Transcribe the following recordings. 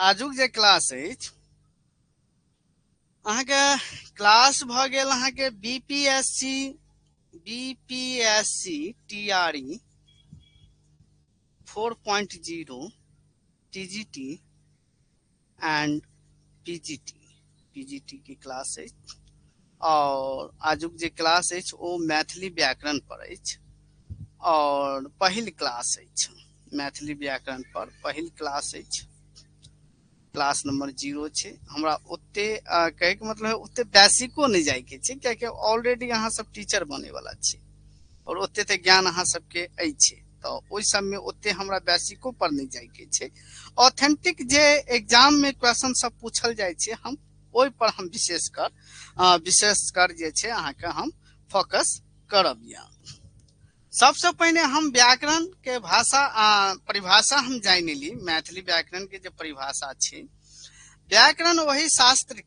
आजुक जे क्लास अछि अहाँके क्लास भऽ गेल अहाँके BPSC TRE 4.0 TGT and PGT PGT के क्लास अछि। और आजुक जे क्लास अछि ओ मैथिली व्याकरण पर अछि और पहिल क्लास अछि मैथिली व्याकरण पर पहिल क्लास अछि। क्लास नंबर 0 छै। हमरा ओते कहैके मतलब ओते बेसिको नहि जाइके छै, कियाकि ऑलरेडी अहाँ सब टीचर बने वाला छी और ओते तऽ ज्ञान अहाँ सबके अछि, तऽ ओहि सबमे ओते हमरा बेसिको पर नहि जाइके छै। ऑथेंटिक जे एग्जाम में क्वेश्चन सब पूछल जाइ छै हम ओहि पर हम विशेषकर जे छै अहाँके हम फोकस करब। या सबसे पहिने हम व्याकरण के भाषा परिभाषा हम जानि ली। मैथिली व्याकरण के जे परिभाषा छै, व्याकरण वही शास्त्र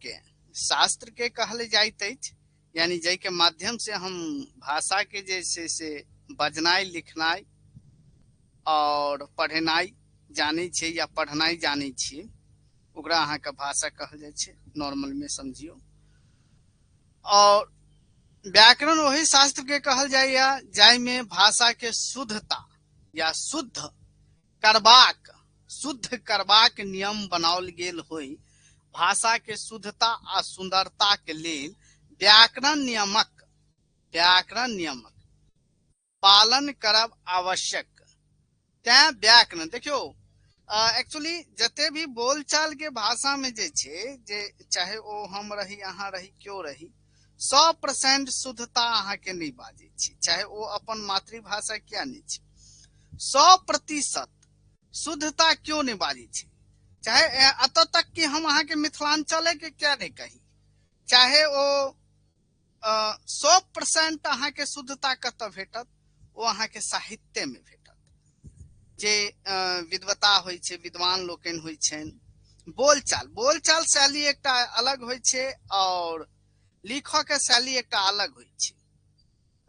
के कहल जाइत अछि, यानी जाहि के माध्यम से हम भाषा के जे छै से बजनाइ, लिखनाइ और पढ़ेनाइ जानै छियै या पढ़नाइ जानै छियै, ओकरा अहाँके भाषा कहल जाइ छै, नॉर्मल में समझियौ। और व्याकरण वही शास्त्र के कहल जाइया जाहिमे भाषा के शुद्धता या शुद्ध करबाक नियम बनाओल गेल होई। भाषा के शुद्धता आ सुंदरता के लेल व्याकरण नियमक पालन करब आवश्यक। तैं व्याकरण देखियौ, एक्चुअली जते भी बोलचाल के भाषा में जे छै, जे चाहे ओ हम रही, अहाँ रही, क्यों रही, 100% शुद्धता अहाँके नहि बाजै छी, चाहे ओ अपन मातृभाषा किया नहि छै, 100% शुद्धता क्यों नहि बाजै छै, चाहे एतऽ तक कि हम अहाँके मिथिलांचले के किया नहि कही, चाहे ओ 100% अहाँके शुद्धता कतऽ भेटत, ओ अहाँके साहित्यमे भेटत। जे विद्वता होइ छै, विद्वान लोकनि होइ छनि, बोलचाल शैली एकटा अलग होइ छै और लिखऽ के शैली एकटा अलग होइ छै।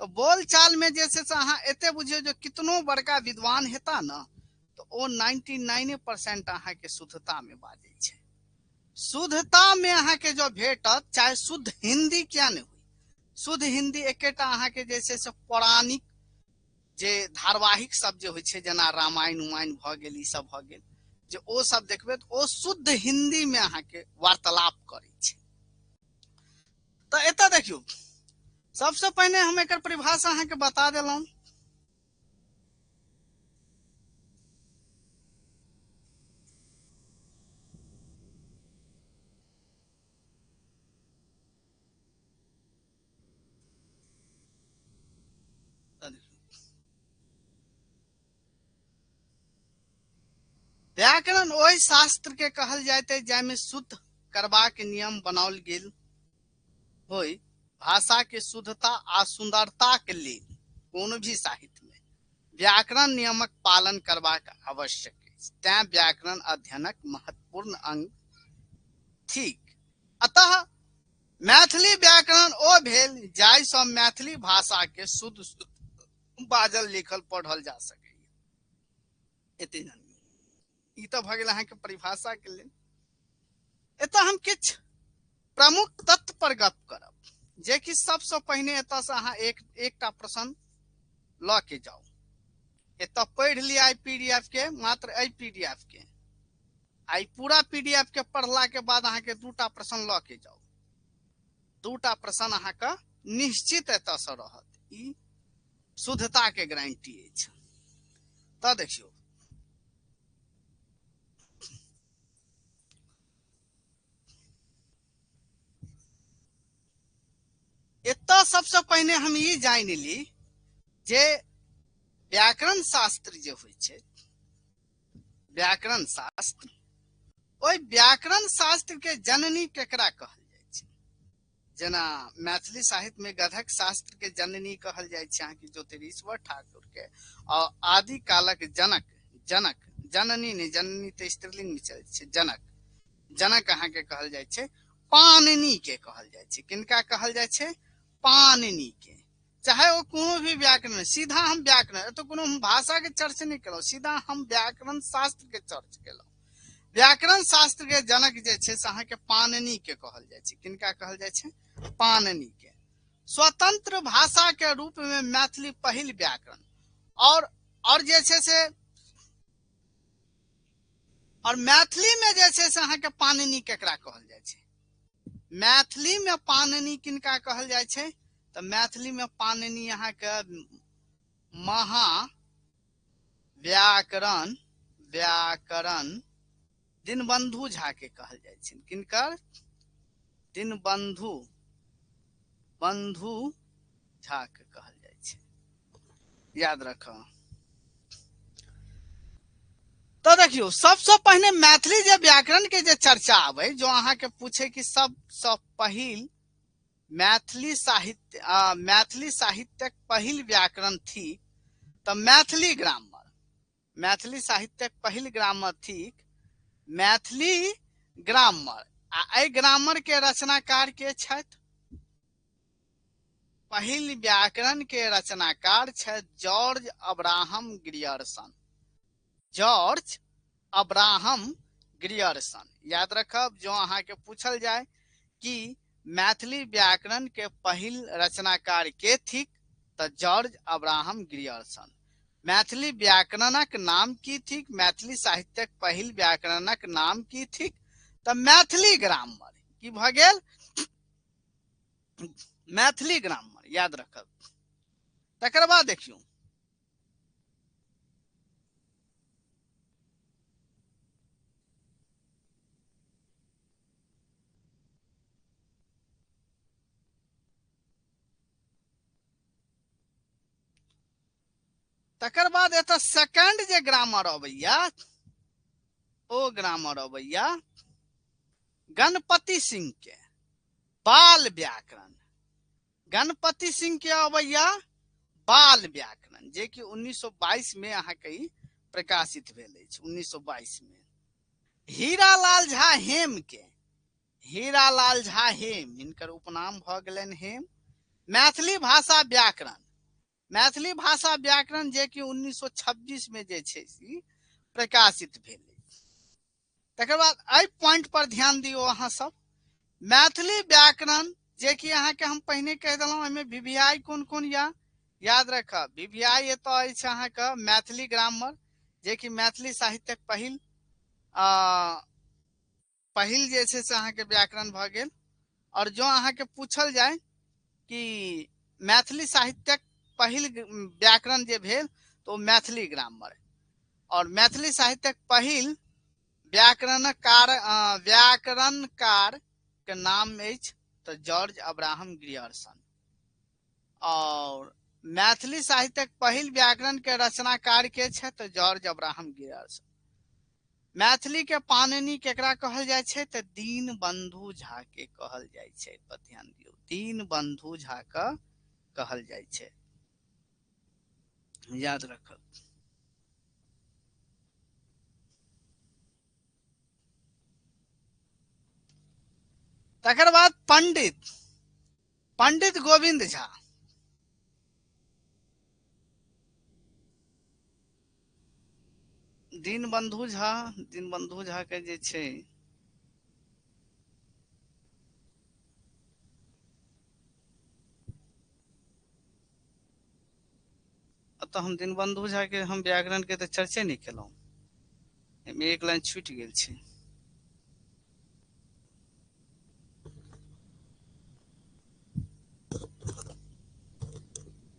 तऽ बोलचाल में जे छै से अहाँ एते बुझियौ जे कितनो बड़का विद्वान हेता ने, तऽ ओ 99% अहाँके शुद्धता में बाजै छै। शुद्धता में अहाँके जो भेटत, चाहे शुद्ध हिंदी किया नहि होइ, शुद्ध हिंदी एकेटा अहाँके जे छै से पौराणिक जे धारावाहिक सब जे होइ छै, जेना रामायण उमायन भऽ गेल, ई सब भऽ गेल, जे ओ सब देखबै तऽ ओ शुद्ध हिंदी में अहाँके वार्तालाप करै छै। तऽ एतऽ देखियौ, सबसे पहिने हम एकर परिभाषा अहाँके बता देलहुँ। व्याकरण ओहि शास्त्र के कहल जाइत अछि जाहिमे शुद्ध करबाक नियम बनाओल गेल होय। भाषा के शुद्धता आ सुंदरता के लेल कोनो भी साहित्य में व्याकरण नियमक पालन करबाक आवश्यक अछि, तैं व्याकरण अध्ययनक महत्वपूर्ण अंग थिक। अतः मैथिली व्याकरण ओ भेल जाहि सँ मैथिली भाषा के शुद्ध शुद्ध बाजल, लिखल, पढ़ल जा सकैए। एते जानियौ। ई तऽ भऽ गेल अहाँके परिभाषा के लेल। एतऽ हम किछु प्रमुख तत्व पर गप करब, जे कि सबसँ पहिने एतऽ से अहाँ एकटा प्रश्न लऽ के जाउ। एतऽ पढ़ि लिअ आई पीडीएफ के, मात्र एहि पीडीएफ के, आई पूरा पीडीएफ के पढ़ला के बाद अहाँके दूटा प्रश्न लऽ के जाउ। दूटा प्रश्न अहाँके निश्चित एतऽ से रहत, ई शुद्धता के गारंटी अछि। तऽ देखियौ, एतऽ सबसँ पहिने हम ई जानि ली जे व्याकरण शास्त्र जे होइ छै, व्याकरण शास्त्र, ओहि व्याकरण शास्त्र के जननी केकरा कहल जाइ छै? जेना मैथिली साहित्य में गधक शास्त्र के जननी कहल जाइ छै अहाँके ज्योतिरीश्वर ठाकुर के, और आदि कालक जनक, जनक, जननी नहि, जननी तऽ स्त्रीलिंग में चलै छै, जनक, जनक अहाँके कहल जाइ छै, पाणिनि के कहल जाइ छै। किनका कहल जाइ छै? पाणिनि के। चाहे ओ कोनो भी व्याकरण, सीधा हम व्याकरण, एतऽ कोनो हम भाषा के चर्च नहि केलहुँ, सीधा हम व्याकरण शास्त्र के चर्च केलहुँ। व्याकरण शास्त्र के जनक जे छै से अहाँके पाणिनि के कहल जाइ छै। किनका कहल जाइ छै? पाणिनि के। स्वतंत्र भाषा के रूप में मैथिली पहिल व्याकरण और जे छै से और मैथिली में जे छै से अहाँके पाणिनि केकरा कहल जाइ छै? मैथिली में पाणिनि किनका कहल जाइ छै? तऽ मैथिली में पाणिनि अहाँके महा व्याकरण व्याकरण दीनबंधु झा के कहल जाइ छै। किनकर? दीनबंधु बंधु झा के कहल जाइ छै, याद रखब। तो देखियौ, सबसे पहिने मैथिली जे व्याकरण के जे चर्चा आबै, जो अहाँके पूछे कि सबसे पहिल मैथिली साहित्य मैथिली साहित्यक पहिल व्याकरण थिक, तऽ मैथिली ग्रामर, मैथिली साहित्यक पहिल ग्रामर थिक मैथिली ग्रामर। आ एहि ग्रामर के रचनाकार के छथि? पहिल व्याकरण के रचनाकार छथि George Abraham Grierson. George Abraham Grierson. याद रखब, जो अहाँके पूछल जाय कि मैथिली व्याकरण के पहिल रचनाकार के थिक, तऽ जॉर्ज अब्राहम ग्रियर्सन। मैथिली व्याकरणक नाम की थिक? मैथिली साहित्यक पहिल व्याकरणक नाम की थिक? तऽ मैथिली ग्रामर। की भऽ गेल? मैथिली ग्रामर, याद रखब। तकर बाद देखियौ, तकर बाद एतऽ सेकंड जे ग्रामर अबैया, ओ ग्रामर अबैया गणपति सिंह के बाल व्याकरण। गणपति सिंह के अबैया बाल व्याकरण, जे कि 1922 में अहाँके ई प्रकाशित भेल अछि, 1922 में। हीरालाल झा हेम के, हीरालाल झा हेम, हिनकर उपनाम भऽ गेलनि हेम। मैथिली भाषा व्याकरण, मैथिली भाषा व्याकरण जे कि 1926 में जे छै से प्रकाशित भेल। तकर बाद एहि पॉइंट पर ध्यान दियौ अहाँ सब, मैथिली व्याकरण जे कि अहाँके हम पहिने कहि देलहुँ, एहिमे वीवीआई कोन कोन या याद रखब। वीवीआई एतऽ अछि अहाँके मैथिली ग्रामर, जे कि मैथिली साहित्यक पहिल पहिल जे छै से अहाँके व्याकरण भऽ गेल। और जँ अहाँके पूछल जाय कि मैथिली साहित्यक पहिल व्याकरण जे भेल, तऽ ओ मैथिली ग्रामर। और मैथिली साहित्यक पहिल व्याकरणकार व्याकरणकार के नाम अछि तऽ जॉर्ज अब्राहम ग्रियर्सन। और मैथिली साहित्यक पहिल व्याकरण के रचनाकार के छै? तऽ जॉर्ज अब्राहम ग्रियर्सन। मैथिली के पाणिनि केकरा कहल जाइ छै? तऽ दीनबंधु झा के कहल जाइ छै। पर ध्यान दियौ, दीनबंधु झा के कहल जाइ छै, याद रखब। तकर बाद पंडित, पंडित गोविंद झा। दीनबंधु झा, दीनबंधु झा के जे छै अतः हम दीनबंधु झा के हम व्याकरण के तऽ चर्चे नहि केलहुँ, एहिमे एक लाइन छूटि गेल छै।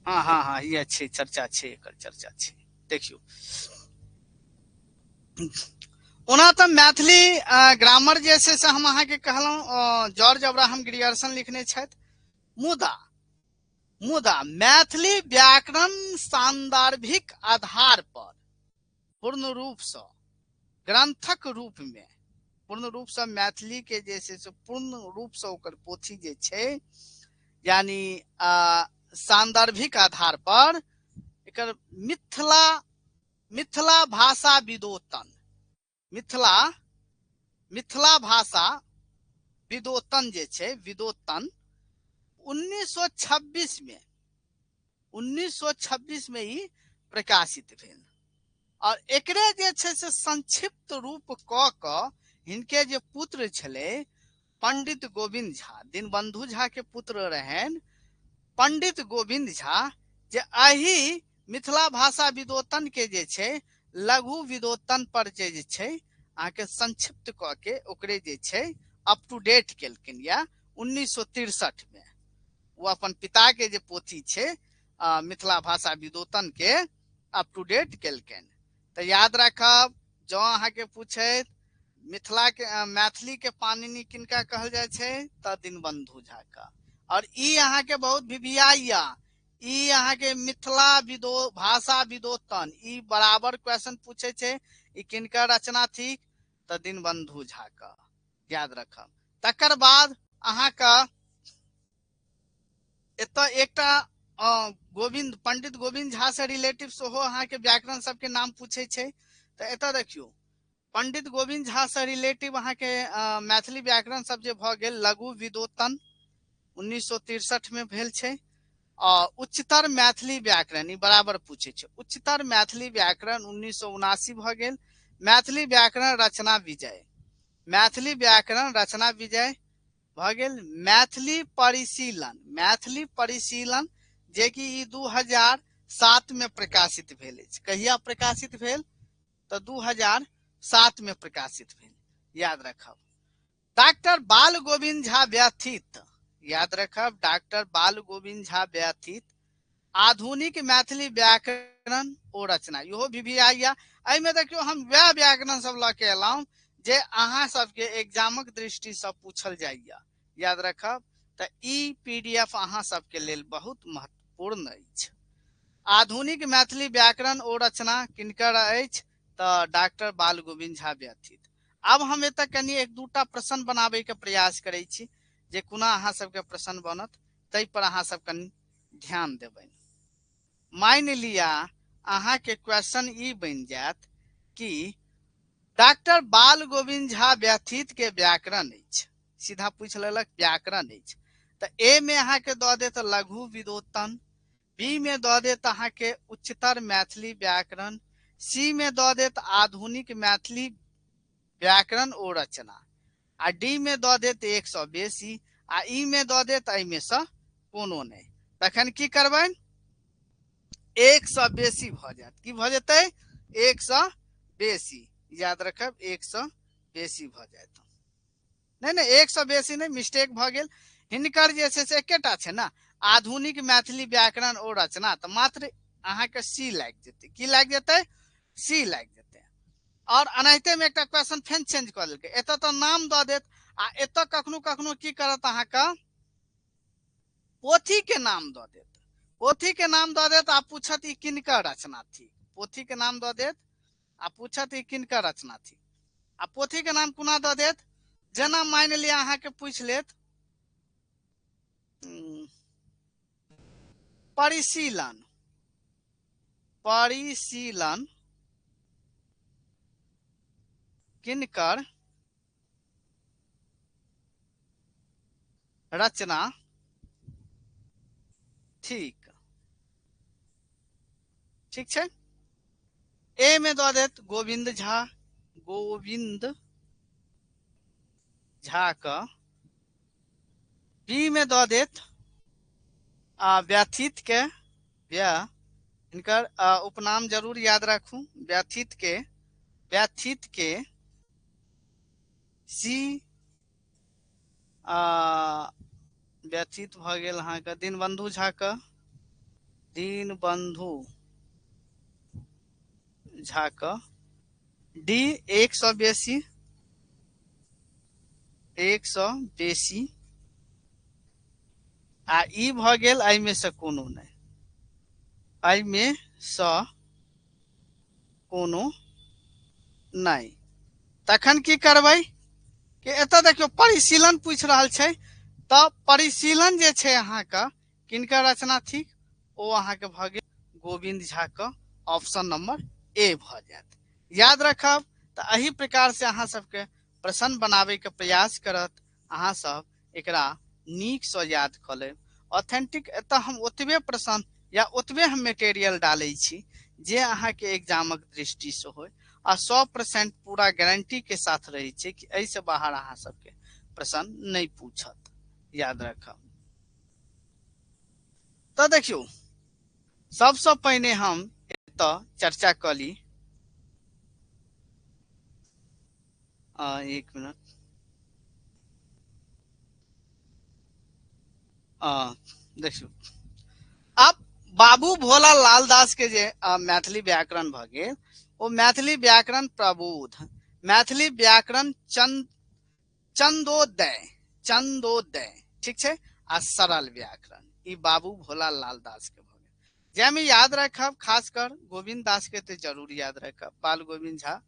हाँ हाँ हाँ, इएह छै, चर्चा छै, एकर चर्चा छै। देखियौ, ओना तऽ मैथिली ग्रामर जे छै से हम अहाँके कहलहुँ जॉर्ज अब्राहम ग्रियर्सन लिखने छथि, मुदा मुदा मैथिली व्याकरण सांदर्भिक आधार पर पूर्ण रूपसँ ग्रंथक रूप में पूर्ण रूपसँ मैथिली के जे छै से पूर्ण रूपसँ ओकर पोथी जे छै, यानी सांदर्भिक आधार पर एकर मिथिला, मिथिला भाषा विदोतन, मिथिला, मिथिला भाषा विदोतन जे छै, विदोतन 1926 में, 1926 में ई प्रकाशित भेल। और एकरे जे छै से संक्षिप्त रूप कऽ कऽ हिनके जे पुत्र छलै पंडित गोविंद झा, दीनबंधु झा के पुत्र रहनि पंडित गोविंद झा, जे एहि मिथिला भाषा विदोतन के जे छै लघु विदोतन पर जे छै अहाँके संक्षिप्त कऽ के ओकरे जे छै अप टू डेट केलखिन या 1963 मे। ओ अपन पिता के जे पोथी छै मिथिला भाषा विदोतन के अप टू डेट केलखिन। तऽ याद राखब, जँ अहाँके पूछैत मिथिला के मैथिली के पाणिनि किनका कहल जाइ छै तऽ दीनबंधु झा का। और ई अहाँके बहुत भिभियाई या ई अहाँके मिथिला विदो भाषा विदोतन ई बराबर क्वेश्चन पूछे छै, ई किनकर रचना थिक तऽ दीनबंधु झा का, याद रखब। तकर बाद अहाँके एतऽ एकटा गोविंद पंडित गोविंद झा से रिलेटिव सेहो अहाँके व्याकरण सबके नाम पूछे छै। तऽ एतऽ देखियौ पंडित गोविंद झा से रिलेटिव अहाँके मैथिली व्याकरण सब जे भऽ गेल लघु विदोतन 1963 में भेल छै। आ उच्चतर मैथिली व्याकरण ई बराबर पूछे छै, उच्चतर मैथिली व्याकरण 1979 भऽ गेल। मैथिली व्याकरण रचना विजय, मैथिली व्याकरण रचना विजय भऽ गेल। मैथिली परिशीलन, मैथिली परिशीलन जे कि ई 2007 में प्रकाशित भेल अछि। कहिया प्रकाशित भेल तऽ 2007 में प्रकाशित भेल, याद रखब। डॉक्टर बाल गोविंद झा व्यथित, याद रखब डॉक्टर बाल गोविंद झा व्यथित आधुनिक मैथिली व्याकरण ओ रचना, इहो भी भी आइया। एहिमे देखियौ हम वएह व्याकरण सब लऽ के एलहुँ जे अहाँ सबके एग्जामक दृष्टि से पूछल जाइया, याद रखब। तऽ ई पीडीएफ अहाँ सबके लेल बहुत महत्वपूर्ण अछि। आधुनिक मैथिली व्याकरण ओ रचना किनकर अछि तऽ डॉक्टर बाल गोविंद झा व्यथित। आब हम एतऽ कनि एक दूटा प्रश्न बनाबै के प्रयास करै छी जे कोना अहाँ सबके प्रश्न बनत, ताहि पर अहाँ सब कनि ध्यान देबै। मानि लिअ अहाँके क्वेश्चन ई बनि जायत कि डॉक्टर बाल गोविंद झा व्यथित के व्याकरण अछि, सीधा पूछि लेलक व्याकरण अछि, तऽ ए में अहाँके दऽ देत लघु विदोतन, बी में दऽ देत अहाँके उच्चतर मैथिली व्याकरण, सी में दऽ देत आधुनिक मैथिली व्याकरण ओ रचना, आ डी में दऽ देत एक सौ बेसी, आ ई में दऽ देत एहिमे सँ कोनो नहि। तखन की करबै, एक सौ बेसी भऽ जायत। की भऽ जेतै, एक सौ बेसी, याद रखब एक सौ बेसी भऽ जायत। नहि नहि एक सौ बेसी नहि, मिस्टेक भऽ गेल। हिनकर जे छै से एकेटा छै ने आधुनिक मैथिली व्याकरण ओ रचना, तऽ मात्र अहाँके सी लागि जेतै। की लागि जेतै, सी लागि जेतै। और एनाहिते मे एकटा क्वेश्चन फेर चेंज कऽ देलकै, एतऽ तऽ नाम दऽ देत आ एतऽ कखनो कखनो की करत अहाँके पोथी के नाम दऽ देत, पोथी के नाम दऽ देत आ पूछत ई किनकर रचना थिक, पोथी के नाम दऽ देत आ पूछत ई किनकर रचना थिक। आ पोथी के नाम कोना दऽ देत, जेना मानि लिअ अहाँके पूछि लेत परिशीलन, परिशीलन किनकर रचना ठीक, ठीक छै। ए में दऽ देत गोविंद झा, गोविंद झा का, बी में दऽ देत आ व्यथित के, व्या हिनकर उपनाम जरूर याद राखू, व्यथित के, व्यथित के, सी व्यथित भऽ गेल अहाँके दीनबंधु झा का, दीनबंधु झा का, डी एक सौ बेसी, एक सौ बेसी, आ ई भऽ गेल एहिमे से कोनो नहि, एहिमे सँ कोनो नहि। तखन की करबै कि एतऽ देखियौ परिशीलन पूछि रहल छै, तऽ परिशीलन जे छै अहाँके किनकर रचना थिक, ओ अहाँके भऽ गेल गोविंद झा के, ऑप्शन नंबर ए भऽ जायत। याद रखब। तऽ एहि प्रकार से अहाँ सबके प्रश्न बनाबे के प्रयास करत, अहाँ सब एकरा नीक सँ याद कऽ लेब। ऑथेंटिक एतऽ हम ओतबे प्रश्न या ओतबे हम मटेरियल डालै छी जे अहाँके एग्जामक दृष्टिसँ होय आ 100% पूरा गारंटी के साथ रहै छै कि एहिसँ बाहर अहाँ सबके प्रश्न नहि पूछत, याद रखब। तऽ देखियौ सबसँ पहिने हम एतऽ चर्चा कऽ ली, एक मिनट, देखियौ आब बाबू भोला लाल दास के जे मैथिली व्याकरण भऽ गेल ओ मैथिली व्याकरण प्रबोध, मैथिली व्याकरण चंदोदय, चंदोदय, ठीक छै, आ सरल व्याकरण, ई बाबू भोला लाल दास के भऽ गेल। जाहिमे याद राखब खासकर गोविंद दास के तऽ जरूर याद राखब, बाल गोविंद झा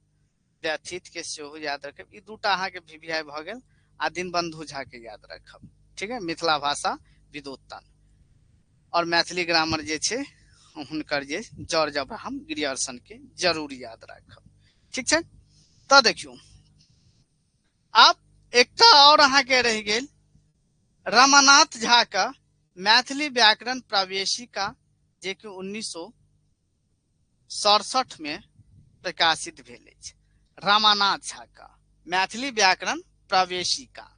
व्यथित के सेहो याद रखब, ई दूटा अहाँके VVI भऽ गेल, आ दीनबंधु झा के याद रखब, ठीक है, मिथिला भाषा विदोत्तन और मैथिली ग्रामर जे छै हुनकर जे जॉर्ज अब्राहम ग्रियर्सन के जरूर याद राखब, ठीक छै। तऽ देखियौ आब एकटा और अहाँके रहि गेल रमानाथ झा का मैथिली व्याकरण प्रवेशिका, जे कि 1967 में प्रकाशित भेल अछि। रमानाथ झा का मैथिली व्याकरण प्रवेशिका।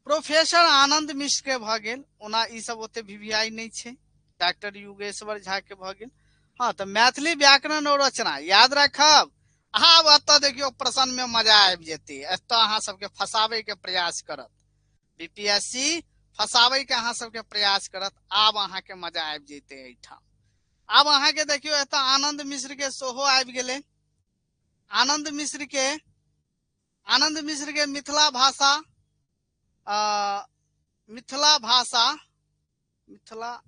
प्रोफेसर आनंद मिश्र के भऽ गेल, ओना ई सब ओते VVI नहि छै, डॉक्टर युगेश्वर झा के भऽ गेल। हाँ, तऽ मैथिली व्याकरण और रचना याद राखब। अहाँ आब एतऽ देखियौ प्रश्न में मजा आबि जेतै, एतऽ अहाँ सबके फसाबै के प्रयास करत बीपीएससी, फसाबै के अहाँ सबके प्रयास करत। आब अहाँके मजा आबि जेतै एहिठाम। आब अहाँके देखियौ एतऽ आनंद मिश्र के सेहो आबि गेलै, आनंद मिश्र के, आनंद मिश्र के मिथिला भाषा, मिथिला भाषा, मिथिला,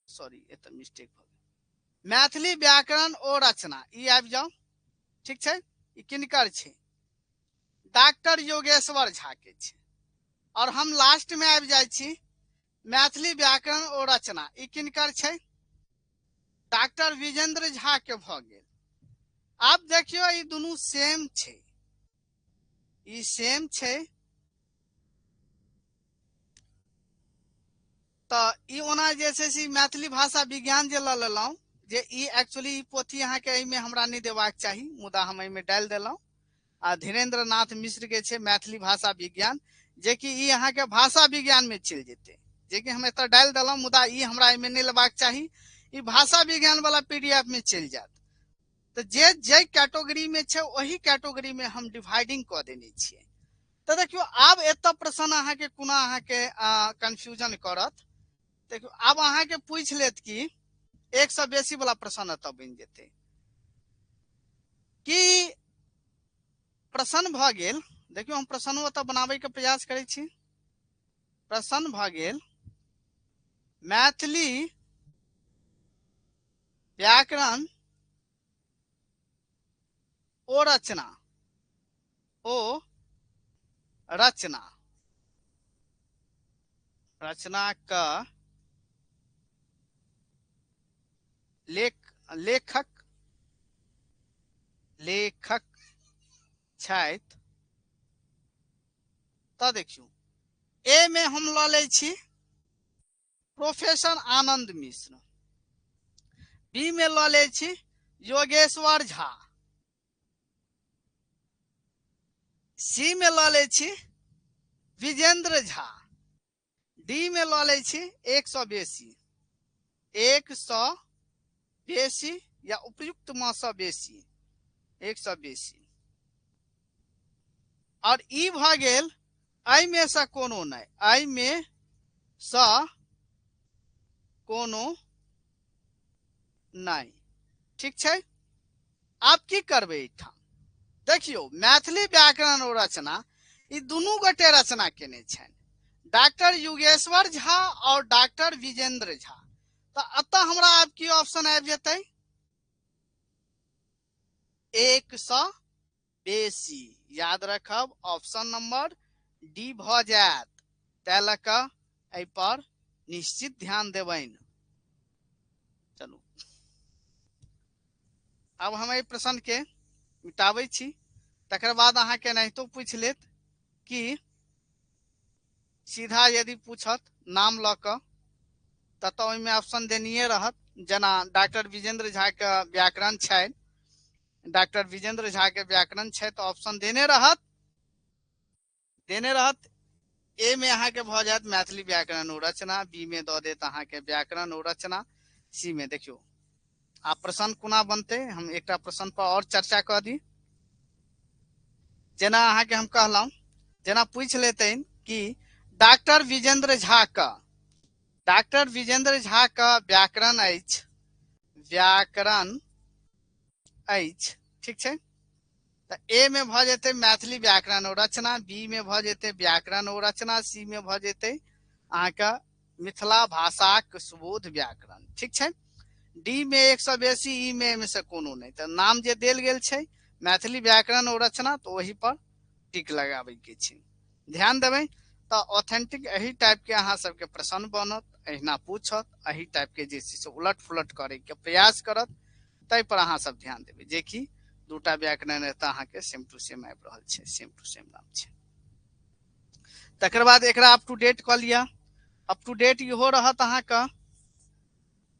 सॉरी एतऽ मिस्टेक भऽ गेल, मैथिली व्याकरण ओ रचना, ई आबि जाउ, ठीक छै। ई किनकर छै? डॉक्टर योगेश्वर झा के छै। और हम लास्ट में आबि जाइ छी, मैथिली व्याकरण ओ रचना, ई किनकर छै? डॉक्टर विजेंद्र झा के भऽ गेल। आब देखियौ ई दुनू सेम छै, ई सेम छै, तऽ ई ओना जे छै से मैथिली भाषा विज्ञान जे लऽ लेलहुँ, जे ई एक्चुअली ई पोथी अहाँके एहिमे हमरा नहि देबाक चाही, मुदा हम एहिमे डालि देलहुँ। आ धीरेन्द्र नाथ मिश्र के छै मैथिली भाषा विज्ञान, जे कि ई अहाँके भाषा विज्ञान में चलि जेतै, जे कि हम एतऽ डालि देलहुँ, मुदा ई हमरा एहिमे नहि लेबाक चाही, ई भाषा विज्ञान वाला PDF में चलि जायत। तऽ जे जाहि कैटेगरी में छै ओही कैटेगरी में हम डिवाइडिंग कऽ देने छियै। तऽ देखियौ आब एतऽ प्रश्न अहाँके कोना अहाँके कन्फ्यूजन करत। देखियौ आब अहाँके पूछि लेत कि एक सए बेसी वाला प्रश्न एतऽ बनि जेतै, कि प्रश्न भऽ गेल। देखियौ हम प्रश्नो एतऽ बनाबैके प्रयास करै छी। प्रश्न भऽ गेल मैथिली व्याकरण ओ रचना, ओ रचना, रचना का लेखक, लेखक छथि। तऽ देखियौ ए में हम लऽ लै छी प्रोफेसर आनंद मिश्र, बी में लऽ लै छी योगेश्वर झा, सी में लऽ लै छी विजेंद्र झा, डी में लऽ लै छी एक सए बेसी, एक सए बेसी या उपयुक्त में सँ बेसी, एक सए बेसी। और ई भऽ गेल एहिमे सँ कोनो नहि, एहिमे सँ कोनो नहि, ठीक छै। आब की करबै एहिठाम? देखियौ मैथिली व्याकरण और रचना ई दुनू गोटे रचना केने छनि, डॉक्टर युगेश्वर झा और डॉक्टर विजेंद्र झा। तऽ एतऽ हमरा आब की ऑप्शन आबि जेतै? एक सए बेसी, याद रखब ऑप्शन नंबर डी भऽ जायत। तै लऽ कऽ एहि पर निश्चित ध्यान देबनि। चलू आब हम एहि प्रश्न के मिटाबै छी, तकर बाद अहाँके एनाहितो पूछि लेत कि सीधा यदि पूछत नाम लऽ कऽ तऽ ओहिमे ऑप्शन देनिये रहत। जेना डॉक्टर विजेंद्र झा के व्याकरण छै, डॉक्टर विजेंद्र झा के व्याकरण छै तऽ ऑप्शन देने रहत, देने रहत। ए में अहाँके भऽ जायत मैथिली व्याकरण ओ रचना, बी में दऽ देत अहाँके व्याकरण ओ रचना, सी में देखियौ आ प्रश्न कोना बनतै। हम एकटा प्रश्न पर और चर्चा कऽ दी। जेना अहाँके हम कहलहुँ, जेना पूछि लेतनि कि डॉक्टर विजेंद्र झा का, डॉक्टर विजेंद्र झा का व्याकरण अछि, व्याकरण अछि, ठीक छै, तऽ ए में भऽ जेतै मैथिली व्याकरण ओ रचना, बी में भऽ जेतै व्याकरण ओ रचना, सी में भऽ जेतै अहाँके मिथिला भाषाक सुबोध व्याकरण, ठीक छै। डी में एक सौ बेसी, ई में एहिमे से कोनो नहि, तऽ नाम जे देल गेल छै मैथिली व्याकरण ओ रचना, तऽ ओहि पर टिक लगाबै के छै। ध्यान देबै तऽ ऑथेंटिक एही टाइप के अहाँ सबके प्रश्न बनत, एहिना पूछत, एही टाइप के जे छै से उलट फुलट करे के प्रयास करत, ताहि पर अहाँ सब ध्यान देबै। जेकि दूटा व्याकरण एतऽ अहाँके सेम टू सेम आबि रहल छै, सेम टू सेम नाम छै। तकर बाद एकरा अप टू डेट कऽ लिअ। अप टू डेट इहो रहत अहाँके।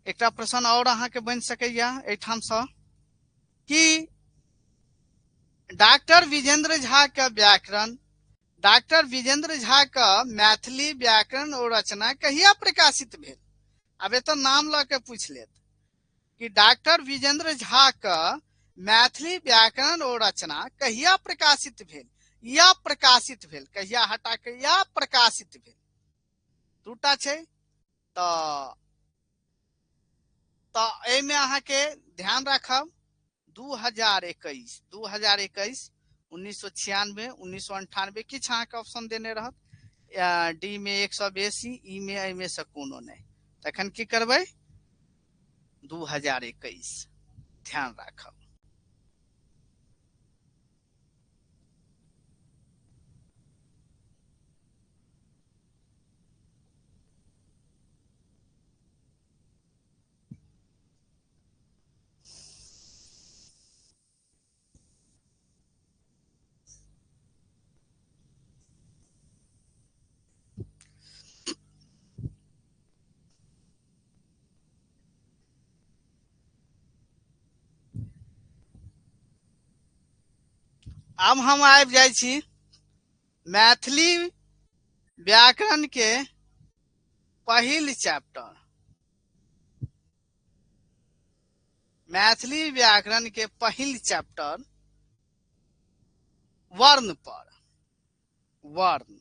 एकटा प्रश्न और अहाँके बनि सकैया एहिठामसँ कि डॉक्टर विजेंद्र झा के व्याकरण, डॉक्टर विजेंद्र झा के मैथिली व्याकरण और रचना कहिया प्रकाशित भेल। आब एतऽ नाम लऽ के पूछि लेत कि डॉक्टर विजेंद्र झा के मैथिली व्याकरण और रचना कहिया प्रकाशित भेल, या प्रकाशित भेल, कहिया हटा के या प्रकाशित भेल, दूटा छै। तऽ एहिमे अहाँके ध्यान राखब 2021, 2021, 1996, 1998 किछु अहाँके ऑप्शन देने रहत। डी में एक सौ बेसी, ई में एहिमे से कोनो नहि, तखन की करबै 2021 ध्यान राखब। आब हम आबि जाइ छी मैथिली व्याकरण के पहिल चैप्टर, मैथिली व्याकरण के पहिल चैप्टर वर्ण पर, वर्ण।